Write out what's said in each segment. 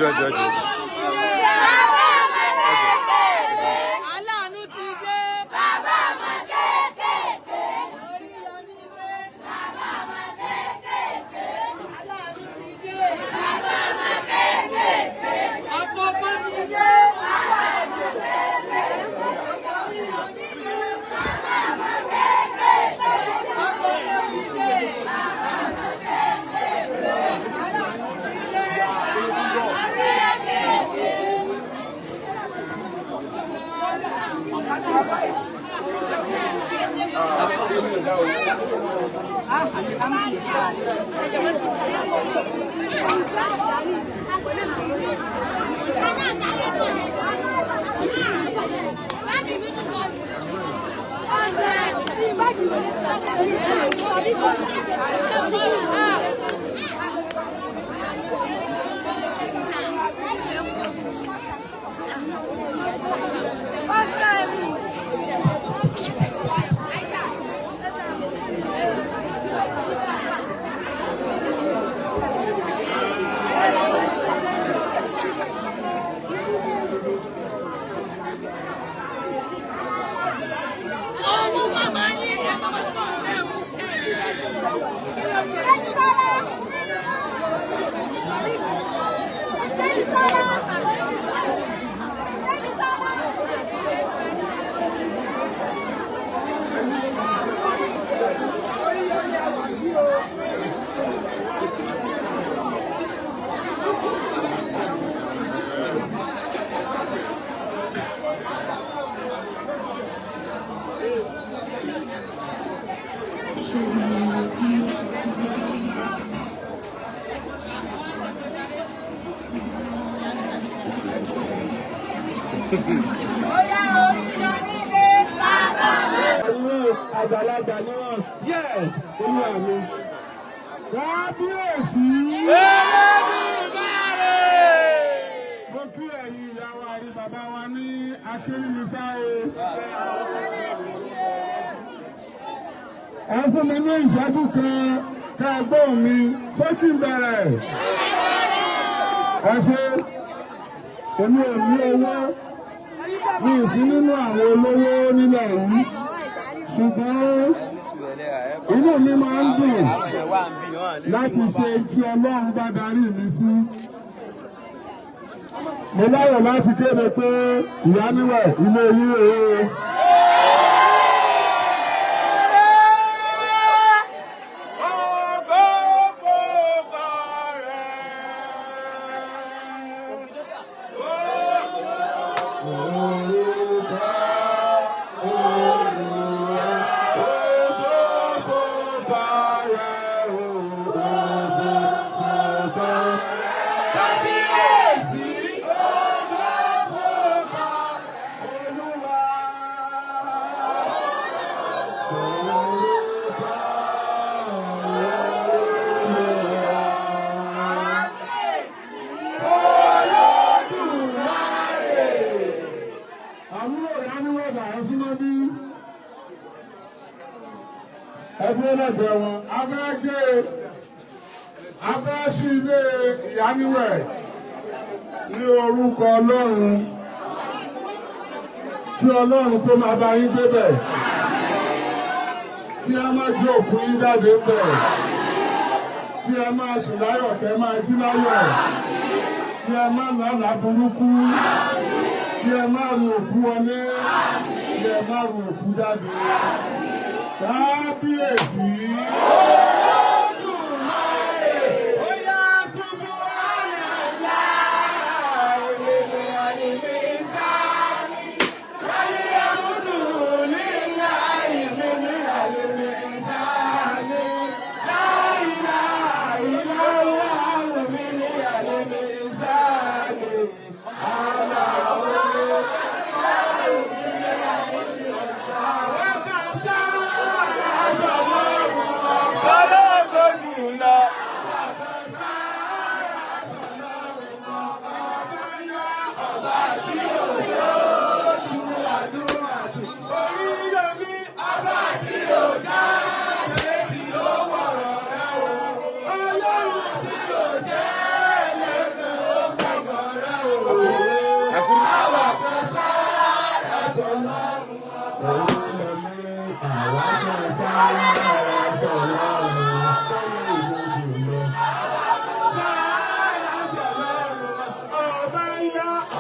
Ẹjọ, ẹjọ. Aláàánú ti dé. Bàbá ọmọ kéékèèké. Oríyọmí dé. Bàbá ọmọ kéékèèké. Aláàánú ti dé. Bàbá ọmọ kéékèèké. Àkọ́kọ́ ti dé. Bàbá ọmọ kéékèèké. Oríyọmí dé. Bàbá ọmọ kéékèèké. Àkọ́kọ́ ti dé. Bàbá ọmọ kéékèèké. Aláàánú ti dé. Oríyọmí dé. Àgbàlagbà ni wọn, yes, olúwa mi. Kábíyèsí. Mo kí ẹ̀yin ìyá wa àti bàbá wa ní Akérèmísá o. Ẹ fún mi ní ìṣẹ́jú kan ká ẹ gbóhùn mi, ṣé kí n bẹ̀rẹ̀? Ẹ ṣe, èmi ò ní owó, mi ì sí nínú àwọn olówó nílẹ̀ yìí, ṣùgbọ́n inú mi máa ń dùn láti ṣe tí Ọlọ́run bá darí mi sí. Mo láyọ̀ láti kéde pé ìyáníwẹ̀ ilé yín rèé o. Àbúrò ìyáníwẹ̀dà, ẹ súnmọ́ bí ẹgbẹ́ lẹ́gbẹ̀ẹ́ wọn. Abẹ́ gé abẹ́ sí ilé ìyáníwẹ̀ ní orúkọ Ọlọ́run, kí Ọlọ́run kó máa bá yín débẹ̀, kí a má gbé òkú yín jáde bẹ̀, kí a máa sùn láyọ̀, kẹ́ máa jí láyọ̀, kí a má lálàá burúkú, kí ẹ má ru òkú wọlé, kí ẹ má ru òkú jáde. Kábíyèsí. Olódùmarè, ó yá ṣubú àlàlá, olèlè àlèlè sá, láyé àmúdù nílá ìmìlì àlèlè sá ní láìlá ìlàwọ̀ àlèlè àlèlè sá ní àlàó. Àwọn kan sára sọ̀rọ̀.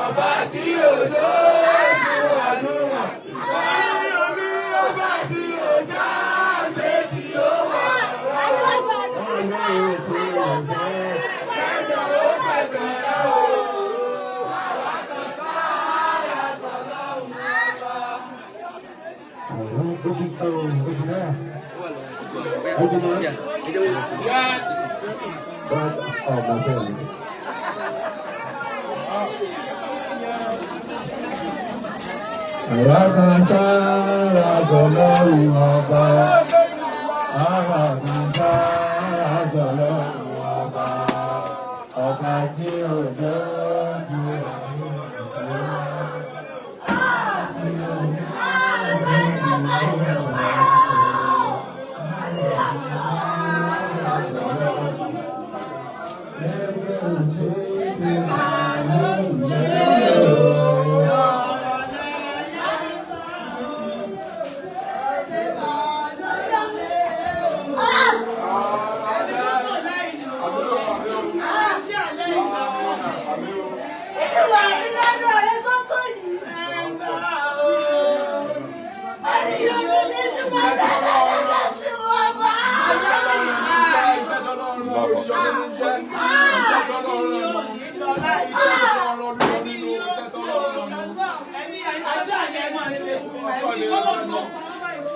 Ọba tí ò lójú àdúrà. Oríyọmí ọba tí ò já ṣe tí ó wà. Ọlọ́run tí ò jẹ́ kẹ́jọ ó pẹ̀pẹ̀ o. Àwa kan sára sọlọ́run ọba. Àwa kan sára sọlọ́run ọba. Àwa kan sára sọlọ́run ọba. Ọba tí ò lójú àdúrà.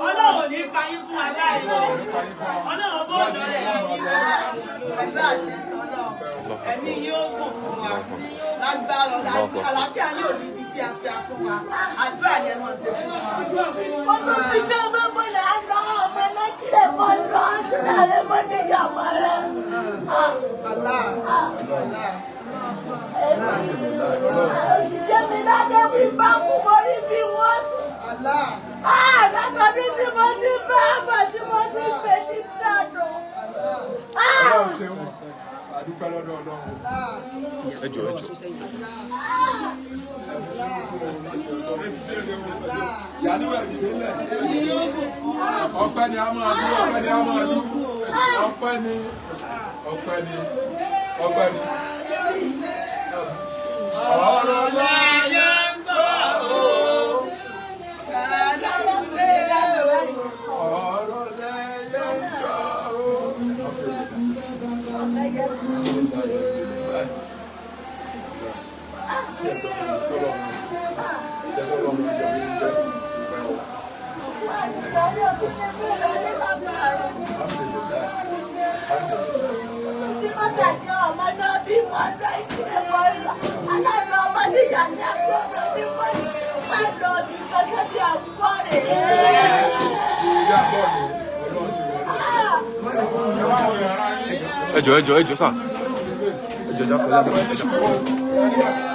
Ọlọ́run ní pa yín fún aláìlọ́. Ọlọ́run bó lọ́rẹ̀ pẹ̀lú àṣẹ tọ́lọ́. Ẹ̀mí yóò gùn fún wa. Lágbára àlàáfíà yóò ní ibi tí a fi fún wa. Àdúrà yẹn máa ṣe fún wa. Mo tún fi dé gbogbo là ń lọ ọmọ náà kílẹ̀ mọ́ lọ sílẹ̀ rẹ̀ mọ́ ní ìyàwó rẹ̀. Òṣìṣẹ́ mi ládé wí bá fún mo rí bí wọ́n sùn. Látọ̀dún tí mo ti bá àbà tí mo ti fẹ́ ti dànù. Ọlọ́run ṣeun, àdúpẹ́ lọ́dọ̀ Ọlọ́run. Ẹ jọ̀ọ́, ẹ jọ̀ọ́. Ìyáníwẹ̀ ìdílé. Ọpẹ́ ni a máa dú, ọpẹ́ ni a máa dú. Ọpẹ́ ni, ọpẹ́ ni, ọpẹ́ ni. Ọ̀rọ̀ láyé ń gbọ́ o. Ọ̀rọ̀ láyé ń gbọ́ o. Ẹ jọ̀ọ́, ẹ jọ̀ọ́, ẹ jọ̀ọ́ sà. Ẹ jọ̀ọ́, dákun, dákun, ẹ jọ̀ọ́.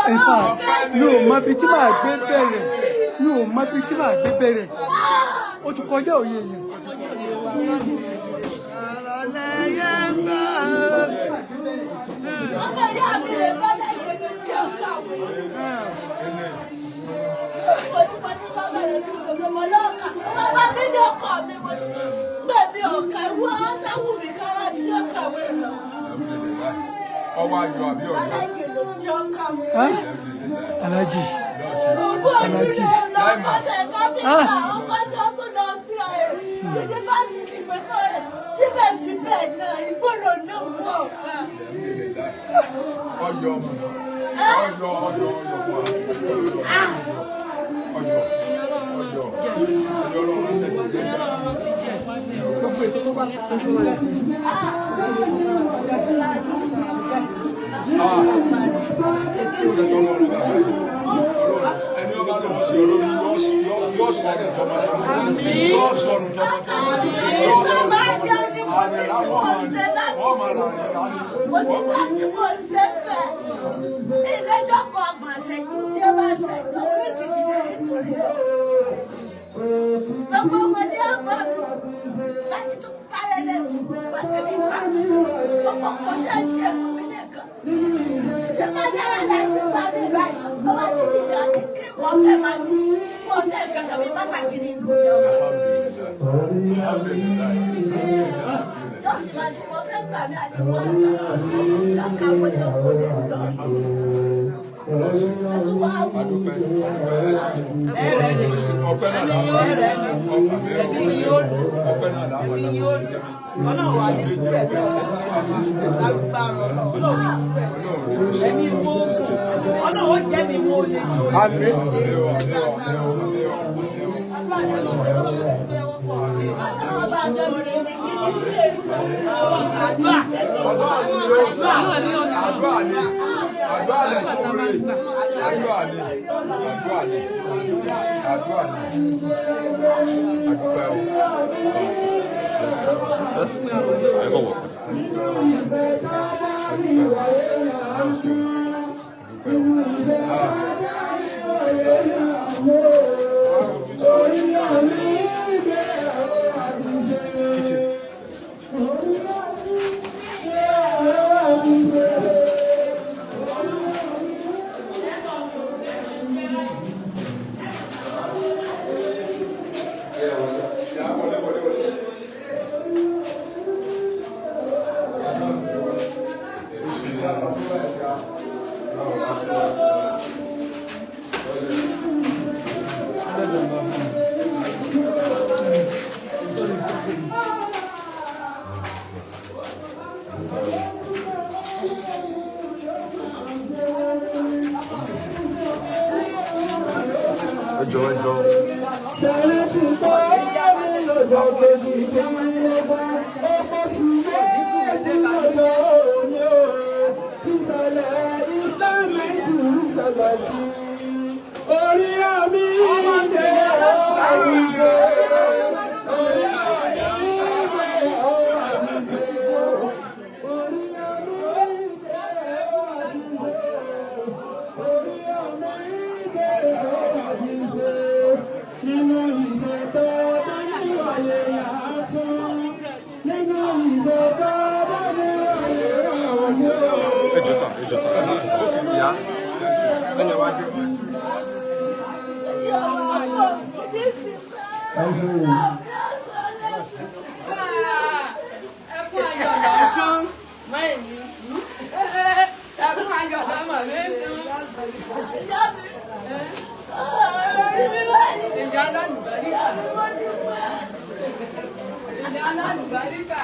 In fact, mi ò mọ ibi tí màá gbé bẹ̀rẹ̀, mi ò mọ ibi tí màá gbé bẹ̀rẹ̀, ó ti kọjá òye yẹn. Ọmọ ìyá mi lè bá lẹ́yìn tí ó kàwé. Mo ti mọ ní bàbá rẹ̀ fi sọ̀rọ̀ mọ́ lọ́ọ̀kà. Bàbá mi ní ọkọ mi mo ní gbẹ̀mí ọ̀kà ìwú ọ̀sáwù mi kára tí ó kàwé lọ. Ọwọ́ ayọ̀ àbí ọ̀yọ́. Aláìkèlò tí ó kàwé. Alhaji, Ògùn ojúlé lọ kọ́sẹ̀ káfíńtà, ó kọ́sẹ̀ ó tún lọ sí yunifásitì pẹ̀lú rẹ̀. Síbẹ̀síbẹ̀ náà ìgbọ́dọ̀ náà mú ọ̀gá. Ọyọ ọmọ ọyọ ọyọ ọyọ ọyọ ọyọ ọyọ Ọlọ́run ṣe ti jẹ. Gbogbo ètò tó bá ta fún wa. Ẹni ọba ló ń ṣe olórí yóò sọnù tọmọtọmọ. Yóò sọnù tọmọtọmọ. Yóò sọnù Bá jẹ́ ní tọmọtọmọ. mo sì tí mo ṣe láti Wọ́n máa rà ní rà ní. mo sì sá tí mo ṣe bẹ̀. Ilé dọ́kọ̀ ọgbọ̀n ṣẹ́jú bí ó bá ṣẹ́jú orí ti dìde nítorí rẹ̀. Gbogbo wọn ní ọmọ mi láti tó parẹ́ lẹ́nu pàdé pa. Gbogbo kò sí àti ẹ̀fún mi nìkan. Tí bá dára láti bá mi báyìí, ó bá ti dìde ọdún kí wọ́n fẹ́ máa ní wọ́n fẹ́ kankan mi bá ṣàtìrí ìlú mi ọmọ. Yóò sì máa tí wọ́n fẹ́ gbà mí àdúgbò àgbà. Lọ́kàwé lọ́kọ́ lè lọ. Ẹtú wá wù. Ọpẹ́ náà làwọn ọpẹ́ náà làwọn Ọlọ́run wà ní kú ẹ̀ lágbára Ọlọ́run ẹ̀mí wo Ọlọ́run ó jẹ́ mi wo lè jó lè ṣe. Ọlọ́run bá sọ̀rọ̀ ní kí ní ilé sọ. Àdúrà Àdúrà ni àdúrà lè sóore àdúrà ni àdúrà ni àdúrà ni àdúpẹ́ o. Ẹ kọ̀ wọ̀. Àdúpẹ́ o. Àdúpẹ́ o. Kitchen. Wọlé, wọlé, wọlé. Ẹ jọ̀ọ́, ẹ jọ̀ọ́. Orí àmì ìdè àwùjọ. Orí àmì ìdè àwùjọ. Orí àmì ìdè àwùjọ. Orí àmì ìdè àwùjọ. Nínú ìṣètò tó ní wáyé yà á fún. Nínú ìṣètò tó ní wáyé yà á fún. Ẹ jọ̀ọ́ sà, ẹ jọ̀ọ́ sà. Ok, ìyá. Ẹni wá dé. Ẹkún ayọ̀ lọ́sùn. Ẹkún ayọ̀ lọ́mọ mi sùn. Ìyá alálùbáríkà. Ìyá alálùbáríkà.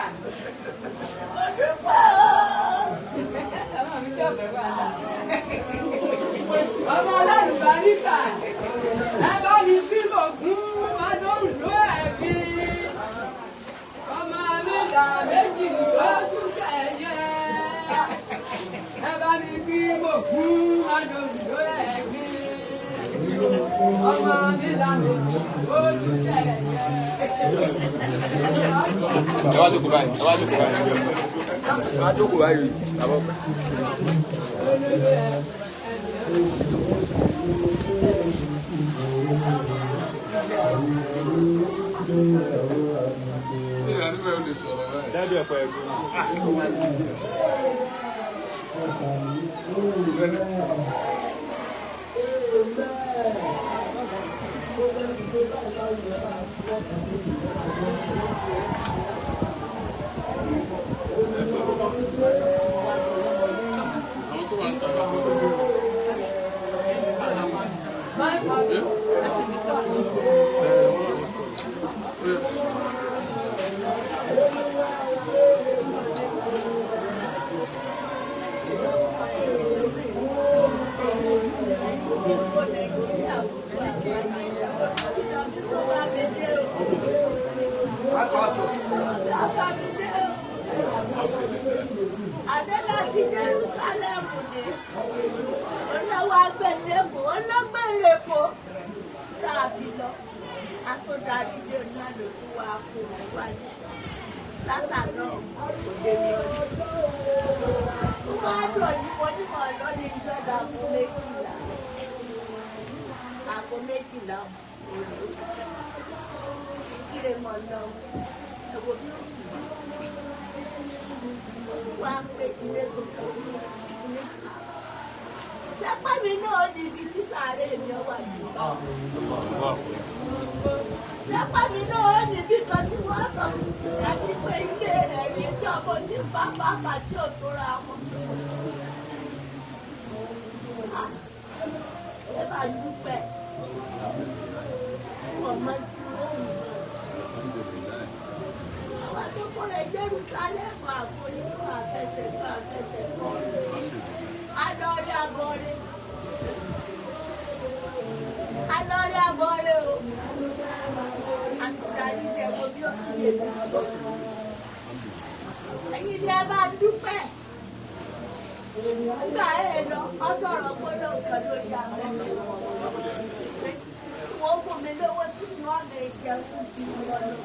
Ọmọ mi jẹ́ ọ̀fẹ́ wà lá. Ọmọ alálùbáríkà. Ẹ bá mi bí mo gún adóhùn ló ẹ̀gbin. Ọmọ mi là méjì lójú kẹyẹ. Ẹ bá mi bí mo gún adóhùn ló ẹ̀gbin. Ọmọ mi là méjì lójú kẹyẹ. Ẹ wá jókòó báyìí, ẹ wá jókòó báyìí. Ẹ wá jókòó báyìí. Bàbá ọpẹ́. Dájú ẹ̀pọ̀ ẹ̀gbọ́n. Adé láti Jerusalem ni. dọ̀ ní mo ní mọ̀ lọ́lé ìjọba 12:00. 12:00 òní. Kíre mọ̀ lọ, ẹ̀wọ̀ bí ó kù. Wá pé ilé gbogbo ní. Sẹ́pà mi náà ní ibi tí sàárè mi wà yìí. Sẹ́pà mi náà níbi kan tí wọ́n kàn dá sí pé ilé rẹ̀ ní ìjọba tí fáfáfá tí ò tóra wọn. Ẹ bá dúpẹ́, wọ́n mọ tí wọ́n wù. Àwọn tó kó rẹ̀ Jerusalem àforíkọ́ àfẹsẹ̀kọ́ àfẹsẹ̀kọ́. Alọ́rẹ́ abọ́rẹ́. Alọ́rẹ́ abọ́rẹ́ o. Àtúndà jíjẹ wo bí ó fi lè bí sí. Ẹ̀yin ni ẹ bá dúpẹ́. Nígbà ẹ lọ, ọ sọ̀rọ̀ gbọ́dọ̀ kan lórí afẹ́fẹ́. Wọ́n fún mi lówó tí wọ́n lè jẹun bí wọ́n lọ.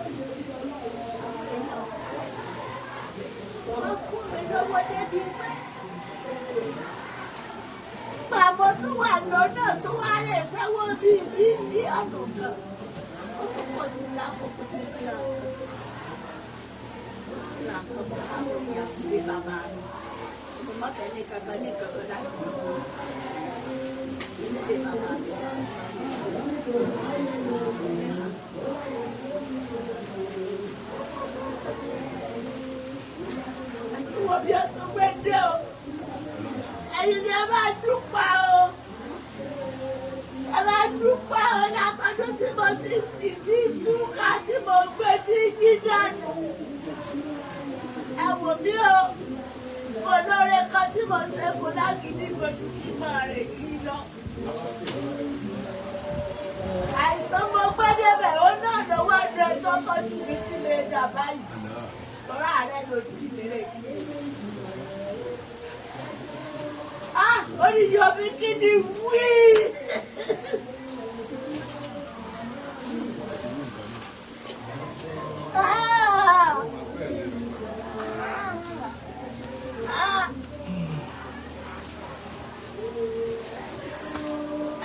Wọ́n fún mi lówó débi pé. Bàbá tó wà lọ́nà tó wá rẹ̀ sẹ́wọ́n bíi bílíọ̀nù kan. Ó tún pọ̀ sí lákòókò tó fi hàn. Làkọ̀bọ̀ àwọn èèyàn fi bàbá mi. Mo má fẹ́ ní kankan ní kankan láti ilé bàbá mi. Àti wọ́n bí ó tún gbé dé o. Ẹ̀yin ni ẹ máa dúpẹ́ o. Ẹ máa dúpẹ́ o látọdún tí mo ti dì tí túká tí mo gbé tí yí dànù. Ẹ wò mí o. Olóore kan tí mo ṣe fún lágídí fojú kí máa rè kí lọ. Àìsàn mo gbé débẹ̀ ó náà lọ́wọ́ ẹnu ẹ̀ tọ́kọ́jú mi tí mi dà báyìí. Tọ́lá ààrẹ ló ti mi rè kí. Ah! Oníyọ̀mí kí ni wí? Ah! Ah!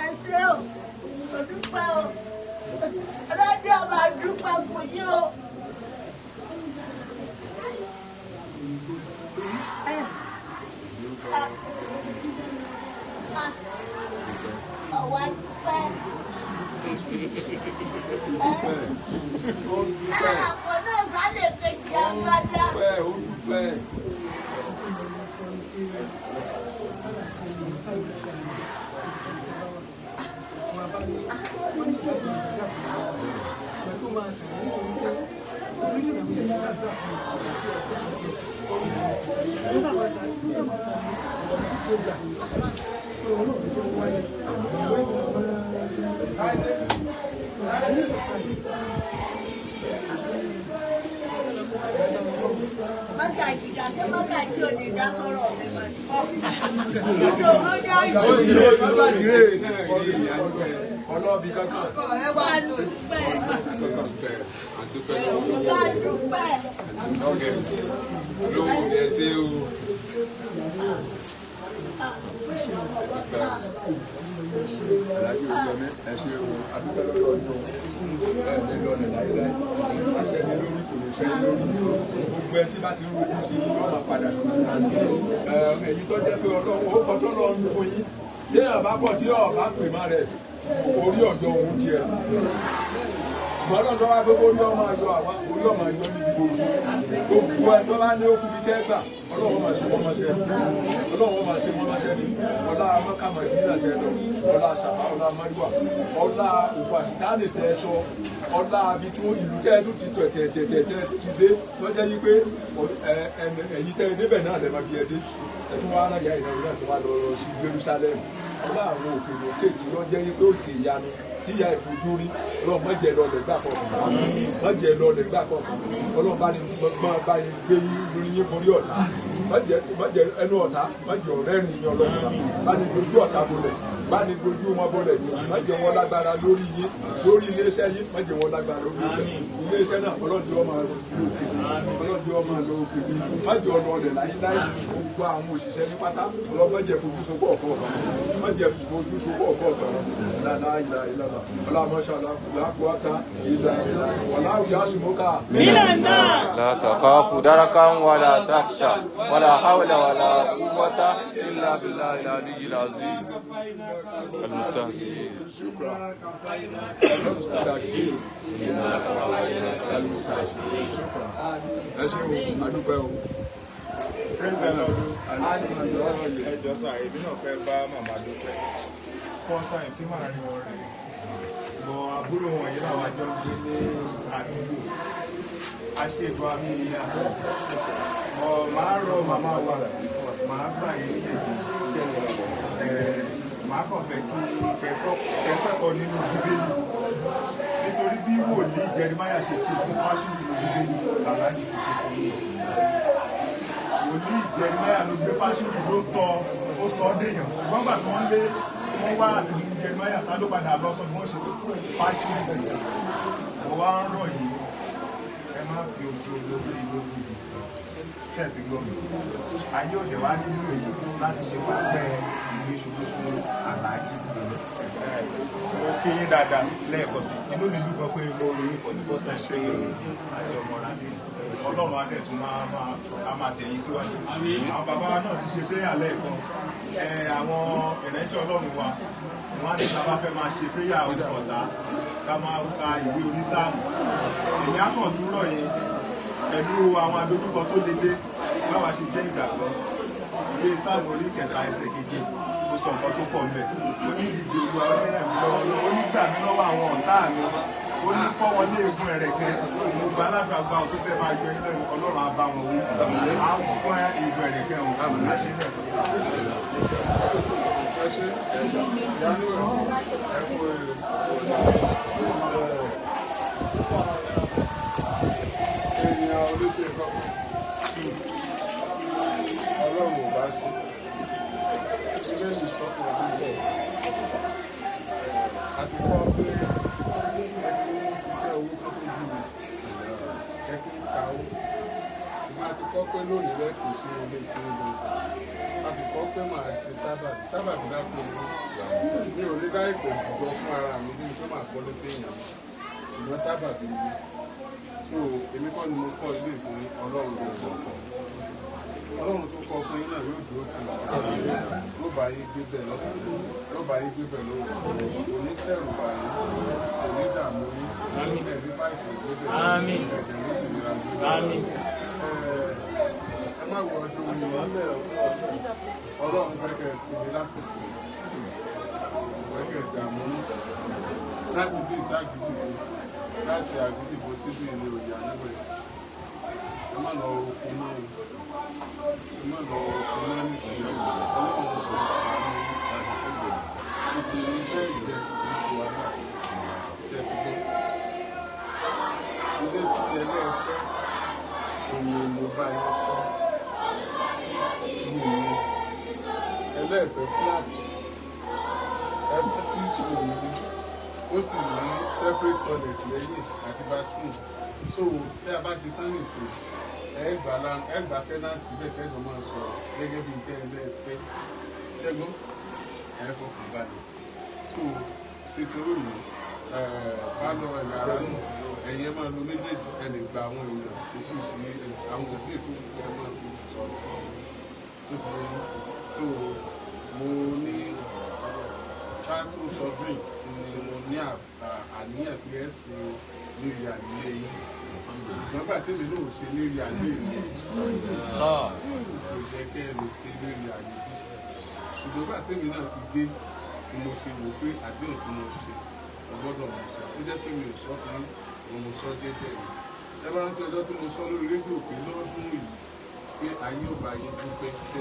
Ẹ ṣé o, mo dúpẹ́ o, ọlọ́dẹ ọba dúpẹ́ fún yín o. Ọ̀wá dúpẹ́. Àpò náà sálẹ̀ kejì agbádá. Ó dúpẹ́. Mọ́gàjì dá sí mọ́gàjì ò ní dá sọ́rọ̀ mi mọ́ ni. Ọlọ́ọ̀bí kankan. Ẹ wá dúpẹ́. Ẹ wá dúpẹ́. Lówó ẹ ṣé o. Aláàjì Oríyọmí ẹ ṣé o, adúpẹ́ lọ́dọ̀ ọdún o. Ẹ ní lọlẹ̀ láíláí, àṣẹ ní lórí kò ní ṣe lórí. Gbogbo ẹ tí bá ti ń rojú sí i yóò máa padà sí i. Èyí tó jẹ́ pé Ọlọ́run ó kọ́ tó lọ́ọ́ ń fún yín. Téèyàn bá pọ̀ tí ọ̀bá pè má rẹ̀, orí ọ̀yọ́ òun tiẹ̀. Gbọ́dọ̀ tó wá pé orí ọmọ ayọ̀ àwa orí ọmọ ayọ̀ níbi gbogbo. Gbogbo ẹ tó bá ní okùn bíi tẹ́ gbà, Ọlọ́run máa ṣe wọ́n máa ṣe. Ọlọ́run máa ṣe wọ́n máa ṣe ní. Ọlá Mọ́kàmá ìdílé tẹ lọ, ọlá Sàfà, ọlá Mọ́ríwà, ọlá òkú àṣìtáàlì tẹ sọ, ọlá abi tí ìlú tẹ́ tó ti tẹ̀ tẹ̀ tẹ̀ tẹ̀ tẹ̀ ti dé lọ́jọ́ yìí pé ẹ̀yin tẹ́ débẹ̀ náà lẹ́ máa bí ẹ dé. Ẹ tún wá náà yá ìnáwó náà tó wá lọ sí Jerusalem. Ọlá àwọn òkè lókè tí wọ́n jẹ́ yí pé òkè ìyanu kíyà ìfojúrí Ọlọ́run má jẹ́ lọlẹ̀ gbà kọ̀ọ̀kan, má jẹ́ lọlẹ̀ gbà kọ̀ọ̀kan. Ọlọ́run bá ní gbọ́n bá yín gbé yín lórí yín borí ọ̀tá. Má jẹ́ ẹnu ọ̀tá, má jẹ́ ọ̀rẹ́ rìn yín. Ọlọ́run, bá ní dojú ọ̀tá bolẹ̀, bá ní dojú wọn bolẹ̀. Má jẹ́ wọn lágbára lórí yín, lórí iléeṣẹ́ yín. Má jẹ́ wọn lágbára lórí iléeṣẹ́ náà. Ọlọ́dún ọmọ lókè, ọlọ́dún ọmọ lókè. Má jẹ́ ọ̀nà ọ̀lẹ̀ láyéláyé. Gbogbo àwọn òṣìṣẹ́ ní pátá, ọlọ́run, má jẹ́ fojú sunkún ọ̀kọ́ ọ̀kan, má jẹ́ fojú sunkún ọ̀kọ́ ọ̀kan. Lálá ìlà ìlànà ọlọ́mọṣálá làkúwàtà ìlà ìlà ọ̀làwùyá sùmọ́kà. لا تخاف دركا ولا تخشى ولا حول ولا قوة إلا بالله العلي العظيم. المستهزئين. المستهزئين، المستهزئين. Ẹ ṣé o, adúpẹ́ o. Praise the Lord. Ẹ jọ̀ọ́ sà, èmi náà fẹ́ bá màmá dúpẹ́. First time tí màá rí wọn rèé. Bọ̀ àbúrò wọn yìí làwọn àjọ ń gbé ní àdúgbò. A ṣètò àmì ìyá. Bọ̀ màá rọ màmá wa, màá gbà yín níyànjú. Màá kàn fẹ́ kí kẹ́kọ̀ọ́ nínú Bíbélì. Nítorí bí wòlíì Jeremiah ṣe ṣe fún Pásítọ̀ nínú Bíbélì, Làlájì ti ṣe fún yín. Wòlíì Jeremiah ló gbé Pásítọ̀, ló tọ́, ó sọ ọ́ déèyàn, ṣùgbọ́n gbà tí wọ́n lé wọ́n wá àti mú Jeremiah, tá ló padà lọ sọ bí wọ́n ṣe Pásítọ̀. Mo wá ń rọ̀ yìí, ẹ má fi ojú olórí lórí ṣe ti gbọ́ mi. Ayé òde wa nílò yìí láti ṣe pápẹ́ ìwé ìṣubú fún Aláàjì. Mo kí yín dáadáa lẹ́ẹ̀kan sí. Inú mi dùn gan pé mo rí yín for the first time pé àjọ mọ́ra. Ọlọ́run á dẹ̀ tún máa máa á máa tẹ̀yìn síwájú. Àwọn bàbá wa náà ti ṣe prayer lẹ́ẹ̀kan. Àwọn ìránṣẹ́ Ọlọ́run wa, wọ́n á ní sábà fẹ́ máa ṣe prayer ọ̀tá, ká máa ka ìwé onísáàmù. Èmi á kàn tún rọ̀ yín pẹ̀lú àwọn adójúkọ tó le dé báwa ṣe jẹ́ ìgbàgbọ́. Ìwé Sáàmù orí kẹta, ẹsẹ̀ keje, ó sọ nǹkan tó pọ̀ ńbẹ̀. Ó ní ìdìbò Olúwa, ó ní ràn mí lọ́wọ́, ó ní gbà mí lọ́wọ́ àwọn ọ̀tá mi, ó ní fọ́ wọn ní eegun ẹ̀rẹ̀kẹ́. Mo gba aládùúgbà àwọn tó fẹ́ máa yọ yín lẹ́nu, Ọlọ́run á bá wọn wí, á fọ́ eegun ẹ̀rẹ̀kẹ́ wọn. Á ṣe lẹ́ẹ̀kan sí. Ẹ ṣe ìyanu ẹ kú oríire. Èèyàn oníṣe kankan, Ọlọ́run ò bá ṣe ilé ìsọkùnrin níbẹ̀ àti kọ́ pé ẹ ti ń ṣiṣẹ́ owó tó tó bí mi, ẹ ti ń ta owó. Ìgbà àti kọ́ pé lónìí lẹ́kùn sí ilé tí ó lọ, a sì kọ́ pé màá ti sábàbí sábàbí lásán ni. Mi ò ní dá ìpè jọ fún ara mi bí pé màá kọ́ lédè èèyàn, ṣùgbọ́n sábàbí ni. So èmi kọ́ ni mo kọ́ ilé ìfún, Ọlọ́run ló kọ́. Ọlọ́run tó kọ́ fún yín náà yóò dúró tì yín, yóò bá yín gbé bẹ̀ lọ́sàn-án, yóò bá yín gbé bẹ̀ lóru. Kò ní sẹ̀rù bá yín, kò ní dààmú yín, ẹ̀rí bá ìṣòro gbé bẹ̀, ẹ̀dẹ̀ ní ìnira gbé bẹ̀. Ẹ má wọ ọdún yìí, Ọlọ́run fẹ́ kẹ́ ẹ sinmi lásìkò, fẹ́ kẹ́ ẹ dààmú láti bí ìságídìbò, láti àgídìbò síbi ìlú òye àníwẹ̀. Ẹ má lọ oko mọ́ o, ẹ má lọ oko mọ́ nípìnlẹ̀. Ọlọ́run ṣe àánú, ó ti ní bẹ́ẹ̀ jẹ́ oṣù wàhálà. Ṣe ti gbọ́ ilé tí ẹlẹ́ẹ̀fẹ́ òun mo bá yín kọ́ 6 room ẹlẹ́ẹ̀fẹ́, flat ẹfẹ́ 6 room, ó sì ní separate toilet lẹ́yìn àti bathroom. So tí a bá ṣe tán nìsín, ẹ gbà tenant bẹ́ẹ̀, kẹ́jọ máa sọ̀rọ̀ gẹ́gẹ́ bí tẹ́ ẹ lẹ́ẹ̀fẹ́. Ṣẹ́gun, ẹ fọkàn balẹ̀. So sitting room, pálọ̀, yàrá náà, ẹ̀yin ẹ máa lo méjèèjì. Ẹ lè gba àwọn èèyàn tó kù sí, àwọn èèyàn sí ètò ẹ máa fi sọ̀rọ̀ tó ti yẹ yín. So mo ní travel surgery ni mo ní àníyàn pé ẹ ṣe ní ìyá nílé yín, ṣùgbọ́n gbà tèmi náà ò ṣe ní ìyá nílé mi, kò jẹ́ kẹ́ ẹ lè ṣe ní ìyá nílé. Ṣùgbọ́n gbà tèmi náà ti dé ni mo ṣe wò pé àdéhùn tí mo ṣe, mo gbọ́dọ̀ mọ̀ ṣe. Ó jẹ́ pé mi ò sọ fún yín, mo sọ jẹ́jẹ́ mi. Ẹ bá rántí ọjọ́ tí mo sọ lórí rédíò pé lọ́dún yìí pé ayé ò bá yín dúpẹ́ ṣe.